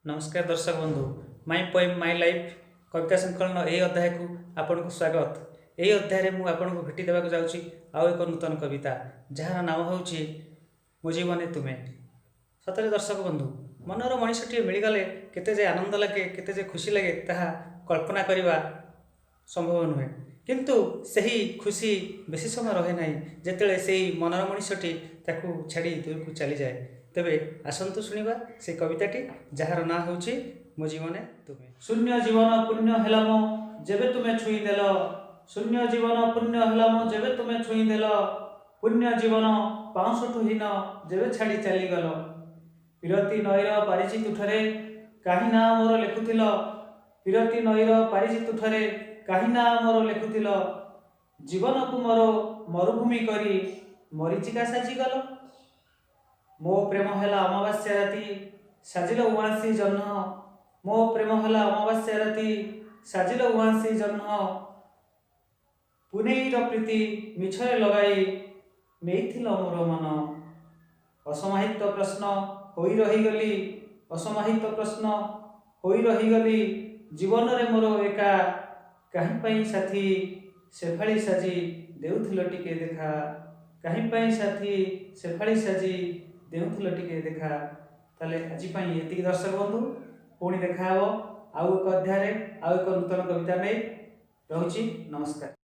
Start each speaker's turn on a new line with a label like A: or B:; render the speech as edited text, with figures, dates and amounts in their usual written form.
A: ନମସ୍କାର ଦର୍ଶକ ବନ୍ଧୁ, ମାଇ ପୋଏମ୍ my life କବିତା ସଂକଳନ ଏହି ଅଧ୍ୟାୟକୁ ଆପଣଙ୍କୁ ସ୍ୱାଗତ। ଏହି ଅଧ୍ୟାୟରେ ମୁଁ ଆପଣଙ୍କୁ ଭେଟି ଦେବାକୁ ଯାଉଛି ଆଉ ଏକ ନୂତନ କବିତା, ଯାହାର ନାମ ହେଉଛି ମୋ ଜୀବନେ ତୁମେ। ସତରେ ଦର୍ଶକ ବନ୍ଧୁ, ମନର ମଣିଷଟିଏ ମିଳିଗଲେ କେତେ ଯେ ଆନନ୍ଦ ଲାଗେ, କେତେ ଯେ ଖୁସି ଲାଗେ, ତାହା କଳ୍ପନା କରିବା ସମ୍ଭବ ନୁହେଁ। କିନ୍ତୁ ସେହି ଖୁସି ବେଶୀ ସମୟ ରହେ ନାହିଁ, ଯେତେବେଳେ ସେହି ମନର ମଣିଷଟି ତାକୁ ଛାଡ଼ି ଦୂରକୁ ଚାଲିଯାଏ। ତେବେ ଆସନ୍ତୁ ଶୁଣିବା ସେ କବିତାଟି, ଯାହାର ନାଁ ହେଉଛି ମୋ ଜୀବନେ ତୁମେ। ଶୂନ୍ୟ ଜୀବନ ପୁଣ୍ୟ ହେଲା ମୋ ଯେବେ ତୁମେ ଛୁଇଁଦେଲ। ଶୂନ୍ୟ ଜୀବନ ପୁଣ୍ୟ ହେଲା ମୋ ଯେବେ ତୁମେ ଛୁଇଁଦେଲ। ପୁଣ୍ୟ ଜୀବନ ପାଉଁଶଠୁ ହୀନ ଯେବେ ଛାଡ଼ି ଚାଲିଗଲ। ପିରତି ନଈର ପାରିଛି ତୁଠରେ କାହିଁ ନାଁ ମୋର ଲେଖୁଥିଲ। ପିରତି ନଈର ପାରିଛି ତୁଠରେ କାହିଁ ନାଁ ମୋର ଲେଖୁଥିଲ। ଜୀବନକୁ ମୋର ମରୁଭୂମି କରି ମରିଚିକା ସାଜିଗଲ। ମୋ ପ୍ରେମ ହେଲା ଅମାବାସ୍ୟା ରାତି, ସାଜିଲ ଉଆଁସି ଜହ୍ନ। ମୋ ପ୍ରେମ ହେଲା ଅମାବାସ୍ୟା ରାତି, ସାଜିଲ ଉଆଁସି ଜହ୍ନ। ପୁନେଇର ପ୍ରୀତି ମିଛରେ ଲଗାଇ ନେଇଥିଲ ମୋର ମନ। ଅସମାହିତ ପ୍ରଶ୍ନ ହୋଇ ରହିଗଲି, ଅସମାହିତ ପ୍ରଶ୍ନ ହୋଇ ରହିଗଲି ଜୀବନରେ ମୋର ଏକା। କାହିଁ ପାଇଁ ସାଥୀ ଶେଫାଳି ସାଜି ଦେଉଥିଲ ଟିକେ ଦେଖା। କାହିଁ ପାଇଁ ସାଥୀ ଶେଫାଳି ସାଜି ଦେଉଥିଲ ଟିକେ ଦେଖା। ତାହେଲେ ଆଜି ପାଇଁ ଏତିକି ଦର୍ଶକ ବନ୍ଧୁ, ପୁଣି ଦେଖା ହେବ ଆଉ ଏକ ଅଧ୍ୟାୟରେ ଆଉ ଏକ ନୂତନ କବିତା ନେଇ। ରହୁଛି, ନମସ୍କାର।